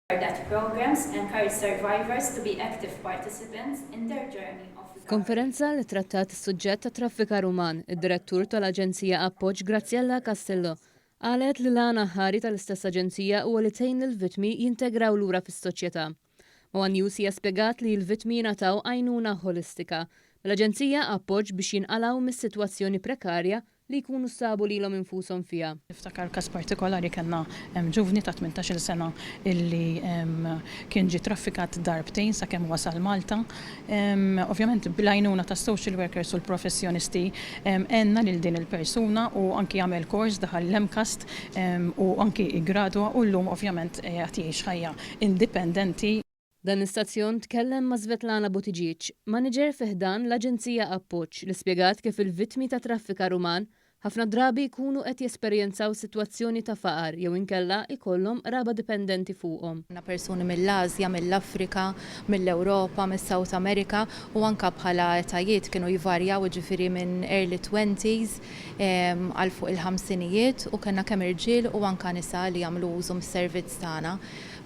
That programs encourage survivors to be active participants in their journey of recovery. F'konferenza li trattat is-suġġett tat-traffikar uman, id-Direttur tal-Aġenzija Appoġġ Graziella Castillo qalet li l-għan aħħari tal-istess aġenzija huwa li tgħin lill-vittmi jintegraw lura fis-soċjetà. Ma' one News hija spjegat li l-vittmi jingħataw għajnuna ħolistika mill-Aġenzija Appoġġ biex jinqalgħu mis-sitwazzjoni prekarja li jkunu sabu lilhom infushom fiha. Niftakar każ partikolari kellna ġuvni ta' 18-il sena illi kien ġie traffikat darbtejn sakemm wasal Malta. Ovvjament bl-għajnuna tas-social workers u l-professjonisti għenna lil din il-persuna u anki għamel kors daħal l-MCAST u anki iggradwa u llum ovvjament qed jgħix ħajja indipendenti. Dan l-istazzjon tkellem ma' Svetlana Buttigieg, maniġer fi ħdan l-Aġenzija Appoġġ li spjegat kif il-vittmi ta' traffikar uman ħafna drabi jkunu qed jesperjenzaw sitwazzjoni ta' faqar jew inkella jkollhom qraba dipendenti fuqhom. Għandna persuni mill-Asja, mill-Afrika, mill-Ewropa, mis-South America u anke bħala etajiet kienu jvarjaw jiġifieri minn early twenties għal fuq il-ħamsinijiet u kellna kemm irġiel u anke nisa li jagħmlu użu mis-servizz tagħna.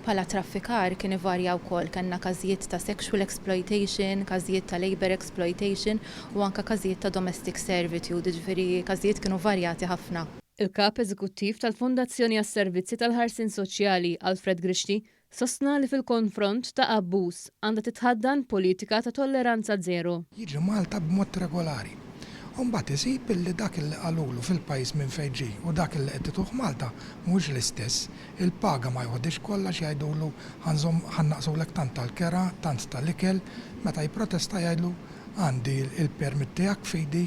Bħala traffikar kien ivarja wkoll, kellna każijiet ta' sexual exploitation, każijiet ta' labour exploitation u anke każijiet ta' domestic servitude, jiġifieri każijiet kienu varjati ħafna. Il-Kap Eżekuttiv tal-Fondazzjoni għas-Servizzi tal-Ħarsien Soċjali, Alfred Grixti, sostna li fil-konfront ta' abbuż, għandha titħaddan politika ta' tolleranza zero. Jiġi Malta b'mod regolari. U mbagħad isib illi dak illi qalulu fil-pajjiż minn fejn ġie u dak illi qed ituh Malta mhuwiex l-istess. Il-paga ma joħodhiex kollha għax jgħidulu ħa nżomm ħa nnaqqsulek tant tal-kera, tant tal-ikel. Meta jipprotesta jgħidlu għandi l-permit tiegħek f'idi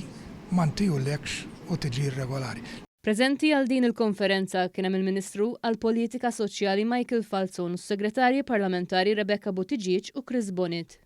ma ntihulekx u tiġi irregolari. Preżenti għal din il-konferenza kien hemm il-Ministru għall-Politika Soċjali Michael Falzon u s-Segretarji Parlamentari Rebecca Buttigieg u Chris Bonett.